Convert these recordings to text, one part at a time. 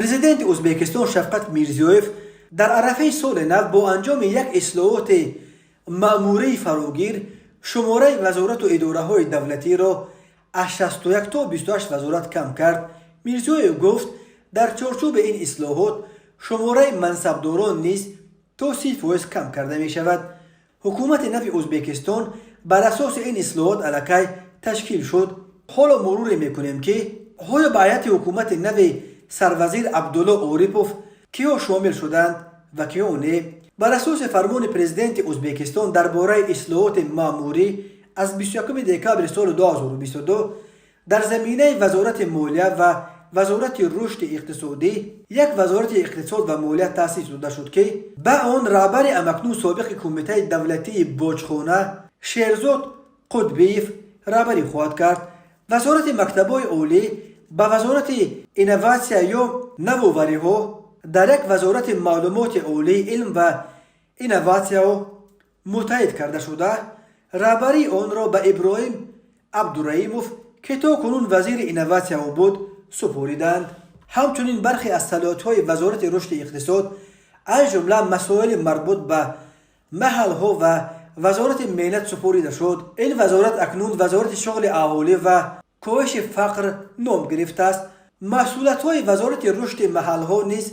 Президенти Ӯзбекистон Шавкат Мирзиёев дар арафаи соли нав бо анҷоми як ислоҳоти маъмурии фарогир шумораи вазорату идораҳои давлатиро аз 61 то 28 вазорат кам кард. Мирзиёев гуфт, дар чорчӯби ин ислоҳот шумораи мансабдорон низ то 30% кам карда мешавад. Ҳукумати нави Ӯзбекистон бар асоси ин ислоҳот аллакай ташкил шуд. Ҳоло муруре мекунем, ки оё ба ҳайати ҳукумати нави сарвазир Абдулло Орипов киҳо шомил шуданд ва киҳо не. Бар асоси фармони президенти Ӯзбекистон дар бораи ислоҳоти маъмурӣ аз 21 декабри соли 2022, дар заминаи Вазорати молия ва Вазорати рушди иқтисодӣ як Вазорати иқтисод ва молия таъсис дода шуд, ки ба он раҳбари амакнун собиқи Кумитаи давлатии боҷхона Шерзод Қутбиев раҳбарӣ хоҳад кард. Вазорати мактабҳои олӣ ба Вазорати инноватсия ё навовариҳо дар як Вазорати маълумоти олӣ, илм ва инноватсияҳо муттаҳид карда шуда, раҳбарии онро ба Иброҳим Абдураимов, ки то кунун вазири инноватсияҳо буд, супориданд. Ҳамчунин бархе аз салоҳиятҳои Вазорати рушди иқтисод, аз ҷумла масоили марбут ба маҳалҳо, ва Вазорати меҳнат супорида шуд. Ин вазорат акнун Вазорати шуғли аҳолӣ ва коҳиши фақр ном гирифтааст. Масъулиятҳои Вазорати рушди маҳалҳо низ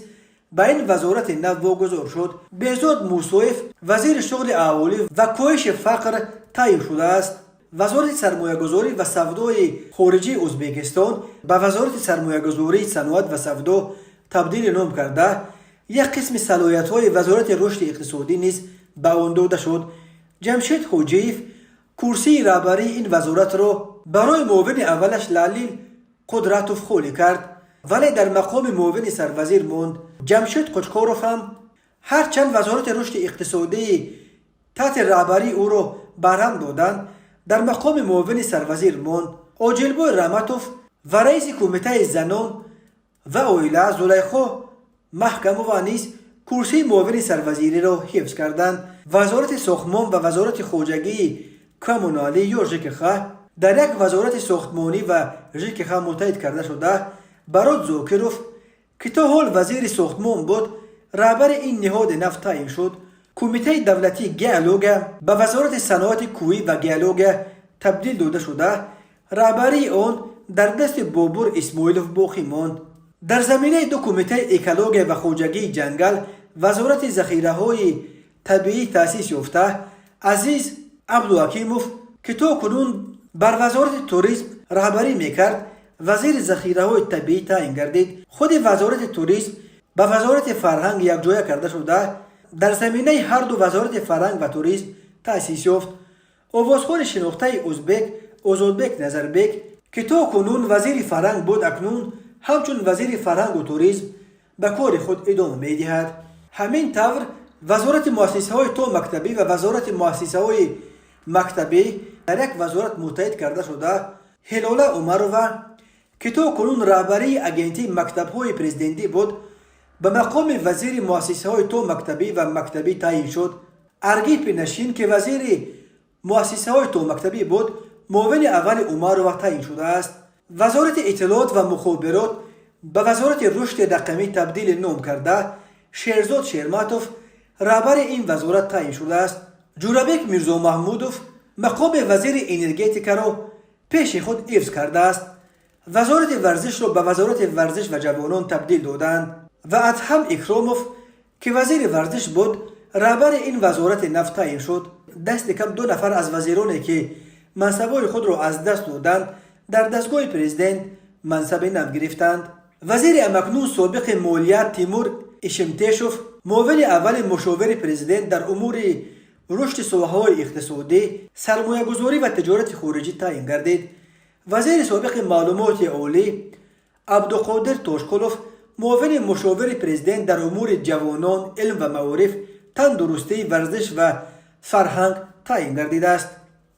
ба ин вазорати нав вогузор шуд. Беҳзод Мусоев вазири шуғли аҳолӣ ва коҳиши фақр таъин шудааст. Вазорати сармоягузорӣ ва савдои хориҷии Ӯзбекистон ба Вазорати сармоягузорӣ, саноат ва савдо табдили ном карда, як қисми салоҳиятҳои Вазорати рушди иқтисодӣ низ ба он дода шуд. Ҷамшед Ҳоҷиев курсии раҳбарии ин вазоратро барои муовини аввалаш Лалил Қудратов холӣ кард, вале дар мақоми муовини сарвазир монд. Ҷамшед Қучқоров ҳам, ҳарчанд Вазорати рушди иқтисодии таҳти раҳбарии ӯро барҳам доданд, дар мақоми муовини сарвазир монд. Оҷилбой Раҳматов ва раиси Кумитаи занон ва оила Зулайхо Маҳкамова низ курсии муовини сарвазириро ҳифз карданд. Вазорати сохтмон ва Вазорати хоҷагии коммуналӣ ё ЖКХ дар як Вазорати сохтмонӣ ва ЖКХ муттаҳид карда шуда, Барот Зокиров, ки то ҳол вазири сохтмон буд, раҳбари ин ниҳоди нав таъин шуд. Кумитаи давлатии геология ба Вазорати саноати кӯҳӣ ва геология табдил дода шуда, раҳбарии он дар дасти Бобур Исмоилов боқӣ монд. Дар заминаи ду кумитаи экология ва хоҷагии ҷангал Вазорати захираҳои табиӣ таъсис ёфта, Азиз Абдуҳакимов, ки то кунун бар Вазорати туризм раҳбарӣ мекард, вазири захираҳои табиӣ таъин гардид. Худи Вазорати туризм ба Вазорати фарҳанг якҷоя карда шуда, дар заминаи ҳарду Вазорати фарҳанг ва туризм таъсис ёфт. Овозхони шинохтаи узбек Озодбек Назарбек, ки то кунун вазири фарҳанг буд, акнун ҳамчун вазири фарҳангу туризм ба кори худ идома медиҳад. Ҳамин тавр, Вазорати муассисаҳои томактабӣ ва Вазорати муассисаҳои мактабӣ дар як вазорат муттаҳид карда шуда, Ҳилола Умарова, ки то кунун раҳбарии Агентии мактабҳои президентӣ буд, ба мақоми вазири муассисаҳои томактабӣ ва мактабӣ таъин шуд. Аргипи Нашин, ки вазири муассисаҳои томактабӣ буд, муовини аввали Умарова таъин шудааст. Вазорати иттилоот ва мухобирот ба Вазорати рушди рақамӣ табдили ном карда, Шерзод Шерматов раҳбари ин вазорат таъин шудааст. Ҷурабек Мирзомаҳмудов мақоми вазири энергетикаро пеши худ ҳифз кардааст. Вазорати варзишро ба Вазорати варзиш ва ҷавонон табдил доданд ва Адҳам Икромов, ки вазири варзиш буд, раҳбари ин вазорати нав таъин шуд. Дасти кам ду нафар аз вазироне, ки мансабҳои худро аз даст доданд, дар дастгоҳи президент мансаби нав гирифтанд. Вазири амакнун собиқи молия Тимур Ишимтешов муовини аввали мушовири президент дар умури рушди соҳаҳои иқтисодӣ, сармоягузорӣ ва тиҷорати хориҷӣ таъин гардид. Вазири собиқи маълумоти олӣ Абдуқодир Тошқулов муовини мушовири президент дар умури ҷавонон, илм ва маориф, тандурустӣ, варзиш ва фарҳанг таъин гардидааст.